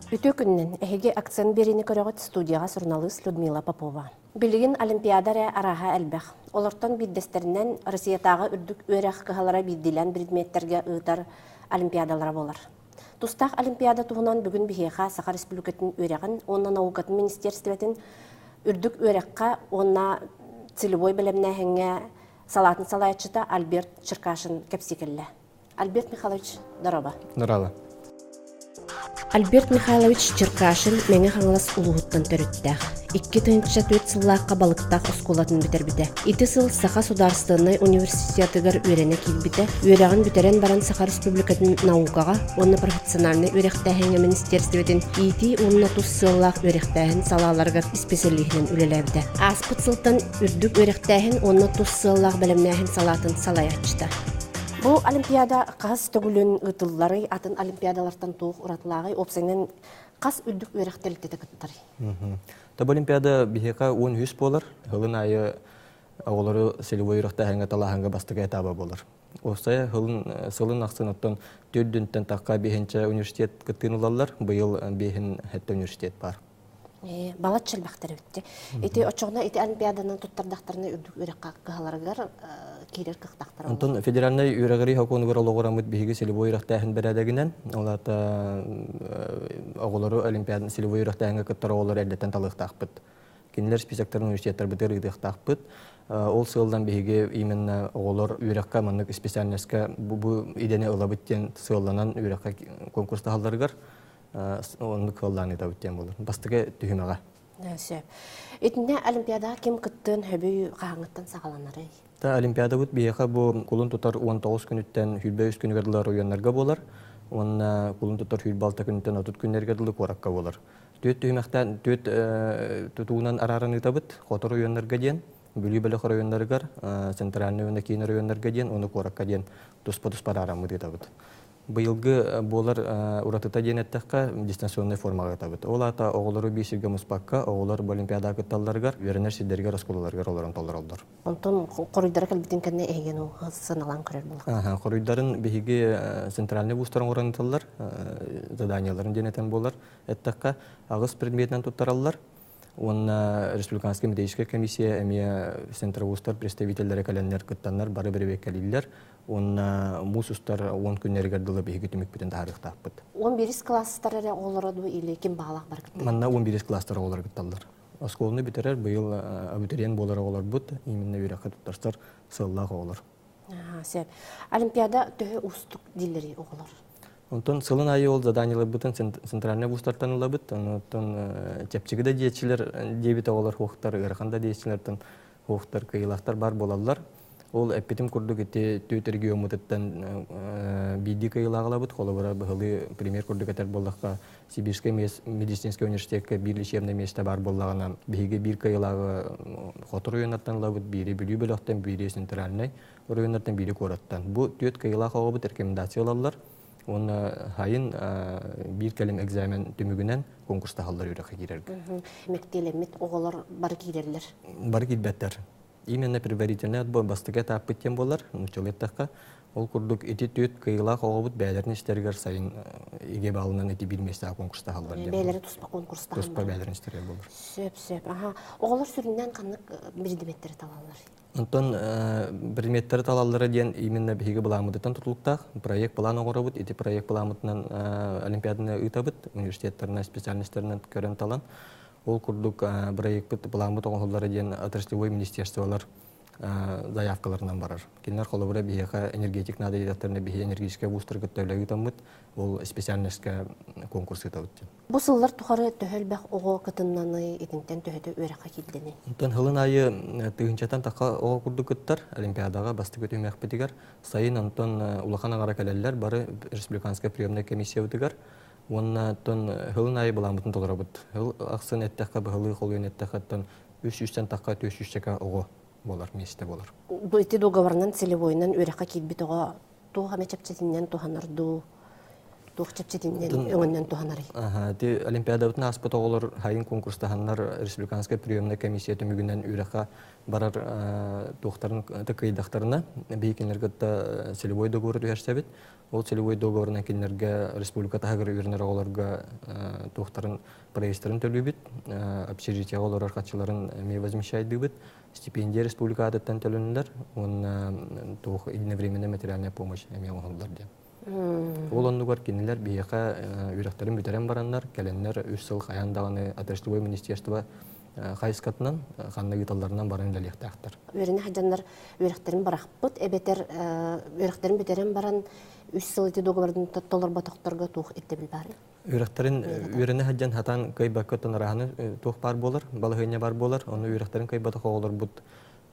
Үтүө күнүнэн! Эһиги акцент биэриини көрөҕүт студияҕа суруналыыс Людмила Попова. Билигин Олимпиада эрэ арааһа элбэх. Олортон биирдэстэринэн Россиятааҕы үрдүк үөрэх кыһалара биирдиилээн предметтэргэ ыытар олимпиадалара буолар. Тустаах Олимпиада туһунан бүгүн биһиэхэ Саха Республикатын үөрэҕин уонна наукатын министиэристибэтин үрдүк үөрэххэ уонна целевой бэлэмнээһиҥҥэ салаатын салайааччыта Альберт Черкашин кэпсии кэллэ. Альберт Михайлович, дороба. Дороба. Альберт Михайлович Черкашин Мэҥэ Хаҥалас улууһуттан төрүттээх. 2004 сыллаахха Балыктаах оскуолатын бүтэрбитэ. Ити сыл Саха судаарыстыбаннай университетыгар үөрэнэ киирбитэ. Үөрэҕин бүтэрэн баран Саха Республикатын наукаҕа уонна профессиональнай үөрэхтээһиҥҥэ министиэристибэтин иитии уонна тус сыаллаах үөрэхтээһин салааларыгар исписэлииһинэн үлэлээбитэ. Ааспыт сылтан үрдүк үөрэхтээһин уонна тус сыаллаах бэлэмнээһин салаатын салайааччыта. Бу Олимпиада хас төгүлүн ыытылларый, атын Олимпиадалартан туох уратылааҕый, уопсайынан хас үрдүк үөрэх тэрилтэтэ кыттарый? Таб Олимпиада биһиэхэ 13 буолар. Һылын аайы оҕолору целевой үөрэхтээһиҥҥэ талааһыҥҥа бастакы этаба буолар. Уопсайа һылын сылын ахсын оттон төрдүнтэн тахха биэһинчэ университет кыттыын ылаллар. Быйыл биэһин хэттэ университет бар. Балачча элбэхтэр эбит. Ити оччоҕуна ити олимпиаданан туттардахтарына үрдүк үөрэххэ кыһаларыгар киирэр кыахтаахтар. Онтон федеральнай үөрэҕирии сокуонугар олоҕураммыт биһиги целевой үөрэхтээһин бэрээдэгинэн, ол аата оҕолору олимпиада целевой үөрэхтээһиҥҥэ кыттар оҕолору эрдэттэн талыахтаахпыт. Кинилэр списоктарын университеттарбытыгар ыытыахтаахпыт. Ол сыалдан биһиги именно оҕолор үөрэххэ маннык специальноска бу идэни ылабыт диэн сыалланан үөрэххэ конкурстаһалларыгар оннук кыаллаан ыытабыт диэн буолар. Бастакы түһүмэҕэ. Сөп. Итиннэ Олимпиадаҕа ким кыттыан хөбүй хаһааҥҥыттан саҕаланарый? Та Олимпиадабыт биһиэхэ бу кулун тутар 19 күнүттэн 23 күнүгэр дылы оройуоннарга буолар уонна кулун тутар 26 күнүттэн 30 күннэргэ дылы куоракка буолар. Түөрт түһүмэхтэн түөрт тутуунан арааран ыытабыт. Хоту оройуоннарга диэн, Бүлүү бөлөх оройуоннарыгар, центральный уонна киин оройуоннарга диэн, уонна куоракка диэн туспа-туспа араараммыт ыытабыт. Быйылгы буолар уратыта диэн эттэххэ, дистанционнай формаҕа ыытабыт. Ол аата оҕолору биир сиргэ муспакка, оҕолор бу олимпиадаҕа кытталларыгар, үөрэнэр сирдэригэр, оскуолаларыгар олорон толороллор. Онтон хоруйдара кэлбитин кэннэ эһигин сыаналаан көрөр буоллаххыт. Хоруйдарын биһиги центральный вузтар оҥорон ыыталлар, заданиеларын диэн этэн буолар эттэххэ, аҕыс предметинэн туттараллар. Уонна республиканскай методическай комиссия эмиэ центровузтар представителлэрэ кэлэннэр кыттаннар бары бэрэбиэркэлииллэр уонна муус устар 10 күннэригэр дылы биһиги түмүкпүтүн таһаарыахтаахпыт. 11 класстар эрэ оҕолоро дуу или ким баҕалаах бары кыттар? Манна 11 класстар оҕолоро кытталлар. Оскуоланы бүтэрэр быйыл абитуриент буолар оҕолорбут именно үөрэххэ туттарсар сыаллаах оҕолор. Сөп. Олимпиада төһө уустук дииллэрий оҕолор? Онтон сылын аайы ол заданиеларбытын центральный вузтартан ылабыт. Онтон чэпчэки да диэччилэр диэбит оҕолор хуохтар, ыарахан да диэччилэртэн хуохтар, кыайыылаахтар баар буолаллар. Ол эппитим курдук ити түөрт региоммутуттан биирдии кыайыылаах ылабыт. Холобура, быһылыы пример курдук этэр буоллахха, Сибирскэй медицинскэй университекка биир лечебное место баар буоллаҕына, биһиги биир кыайыылааҕы хоту районнартан ылабыт, биири Бүлүү бөлөхтөн, биири центральнай оройуоннартан биири куораттан. Бу түөрт кыайыылаах оҕобут рекомендация ылаллар уонна сайын биир кэлим экзамен түмүгүнэн конкурстаһаллар үөрэххэ киирэргэ. Мэктиэлэммит оҕолор бары киирэллэр. Бары киирбэттэр. Именно предварительный отбор бастакы этаппыт диэн буолар, нууччалыы эттэххэ. Ол курдук ити түөрт кыайыылаах оҕобут бэйэлэрин истэригэр сайын ИГЭ баалынан ити биир миэстэҕэ конкурстаһаллар диэн. Бэйэлэрэ туспа конкурстаһаллар. Туспа бэйэлэрин истэригэр буолар. Сөп, сөп. Аха. Оҕолор сүрүннээн ханнык биридимэттэри талаллар? Онтон предметтэри талаллара диэн именно биһиги былааммытыттан тутулуктаах. Проект план оҥоробут. Ити проект плааммытынан олимпиаданы ыытабыт. Университеттарынан, специальностарынан көрөн талан. Ол курдук проекпыт плааммыт оҥоһуллара диэн отраслевой министерстволар заявкаларынан барар. Кинилэр холобура биһиэхэ энергетик наада диэтэхтэринэ биһи энергетическэй вузтары кытта үлэ ыытаммыт, ол специальноска конкурс ыытабыт диэн. Бу сыллар тухары төһө элбэх оҕо кытыннаный, итинтэн төһөтө үөрэххэ киирдэний? Онтон сылын аайы тыһыынчаттан тахха оҕо курдук кыттар Олимпиадаҕа бастакы түһүмэхпитигэр. Сайын онтон улахан аҥара кэлэллэр бары республиканскай приемнай комиссиябытыгар. Уонна оттон сылын аайы былааммытын толоробут. Сыл ахсын эттэххэ, быһалыы холуйан эттэххэ, оттон үс сүүстэн тахха түөрт сүүсчэкэ оҕо буолар, миэстэ буолар. Бу ити договорынан целевойунан үөрэххэ киирбит оҕо туох эмэ чэпчэтинэн туһанар дуу? Туох чэпчэтиннэн өҥөннөн туһанарый? Ити олимпиадабытын ааспыт оҕолор хайын конкурстаһаннар республиканскай приемная комиссия түмүгүнэн үөрэххэ барар туохтарын кыайдахтарына биһи кинилэргэ кытта целевой договор түһэрсэбит. Ол целевой договорынан кинилэргэ республика таһыгар үөрэнэр оҕолорго туохтарын проездтарын төлүүбүт, общежитиеҕа олорор харчыларын эмиэ возмещайдыыбыт, стипендия республика аатыттан төлөнүллэр уонна туох единовременная материальная помощь эмиэ оҥоһуллар диэн. Ол оннугар кинилэр биһиэхэ үөрэхтэрин бүтэрэн бараннар, кэлэннэр үс сыл хайаан даҕаны отраслевой министерство хайыскатынан ханна ыыталларынан баран үлэлиэхтээхтэр. Үөрэнэ сылдьаннар үөрэхтэрин барахпыт эбэтэр үөрэхтэрин бүтэрэн баран үс сыл ити договорын толорботохторго туох ирдэбил баарый? Үөрэхтэрин үөрэнэ сылдьан хатан кыайбакка оттон арааһаны туох баар буолар, балаһыанньа баар буолар. Ону үөрэхтэрин кыайбатах оҕолорбут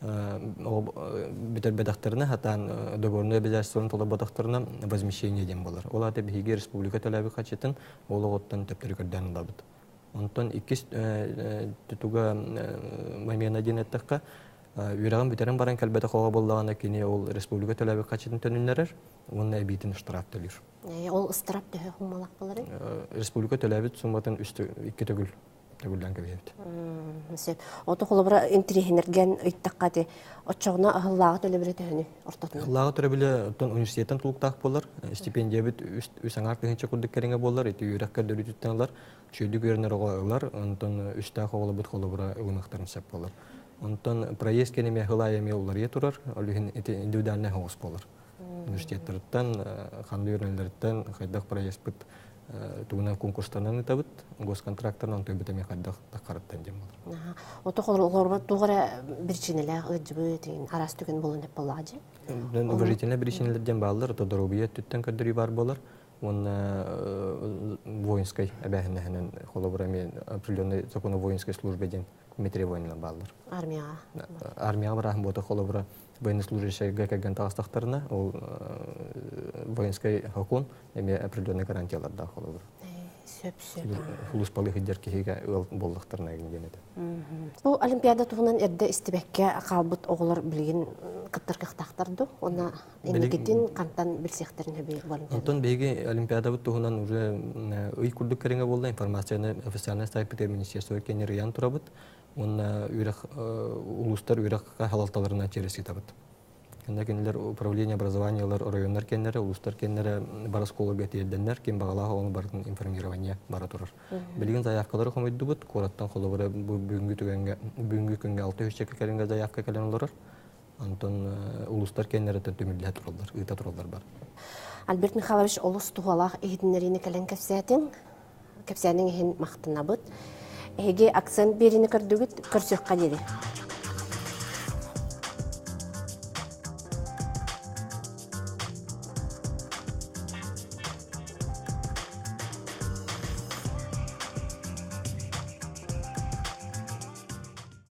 бүтэрбэтэхтэринэ хатаан договорной обязательствоны толорботохторуна возмещение диэн буолар. Ол аата биһиги республика төлөөбүт харчытын ол оҕоттон төптөрү көрдөөн ылабыт. Онтон иккис тутуга момена диэн эттэххэ, үөрэҕин бүтэрэн баран кэлбэтэх оҕо буоллаҕына кини ол республика төлөөбүт харчытын төнүннэрэр уонна эбиитин штраф төлүүр. Ол ыстарап төһө суммалаах буоларый? Республика төлөөбүт сумматын икки төгүл төгүллээн кэбиһэбит. Сөп. Ото холобура интириэһинэргэн ыйттахха ти оччоҕуна аһыллааҕы төлөбүрэ төһөнү ортотунан? Аһыллааҕы төлөбүрэ оттон университеттан тулуктаах буолар. Стипендиябыт үс аҥаар тыһыынча курдук кэриҥэ буолар. Ити үөрэх көрдөрүүтүттэн ылар. Үчүгэйдик үөрэнэр оҕо ылар. Онтон үстээх оҕолорбут холобура ылыныахтарын сөп буолар. Онтон проезд кэнэ эмиэ сыл аайы эмиэ уларыйа турар. Ол иһин ити индивидуальнай соҕус буолар. Университеттарыттан, ханна үөрэнэллэриттэн хайдах проездпыт тугунан конкурстанан ыытабыт, госконтрактарынан онтуйбут эмиэ хайдах таххарыттан диэн буолар. Ото олорбот туох эрэ биричиинэлээх ыалдьыбыт араас түгэн буолан эп буоллаҕа дии. Уважительнай биричиинэлэр диэн бааллар, ото доруобуйа өттүттэн көрдөрүү баар буолар уонна воинскай эбээһинэһинэн холобура эмиэ определенный закон о воинской службе диэн Дмитрий воиннар бааллар. Армияҕа. Армияҕа барааһын буота холобура военнослужащайга кэргэн таҕыстахтарына ол воинскай сокуон эмиэ определенный гарантиялардаах холобура. Сөп, сөп. Сулууспалыы сылдьар киһигэ ыал буоллахтарына диэн этэ. Бу Олимпиада туһунан эрдэ истибэккэ хаалбыт оҕолор билигин кыттар кыахтаахтар дуу? Уонна инникитин хантан билсиэхтэрин сөбүй бу Олимпиада? Онтон биһиги Олимпиадабыт туһунан уже ый курдук кэриҥэ буолла информацияны официальный сайтпытыгар министерство кэннир ыйан турабыт уонна үөрэх улуустар үөрэх салалталарынан через ыытабыт. Кэннэ кинилэр управление образованиелар оройуоннар кэннэрэ, улуустар кэннэрэ бары оскуолага тиэрдэннэр, ким баҕалаах оҕону барытын информирование бара турар. Билигин заявкалары хомуйдубут, куораттан холобура бу бүгүҥҥү түгэҥҥэ бүгүҥҥү күҥҥэ 600 кэлингэ заявка кэлэн олорор. Онтон улуустар кэннэриттэн түмүллэ тураллар, ыыта тураллар бар. Альберт Михайлович олус туһалаах иһитиннэриини кэлэн кэпсээтиҥ. Кэпсээниҥ иһин махтанабыт. Эһиги акцент биэриини көрдүгүт, көрсүөххэ диэри.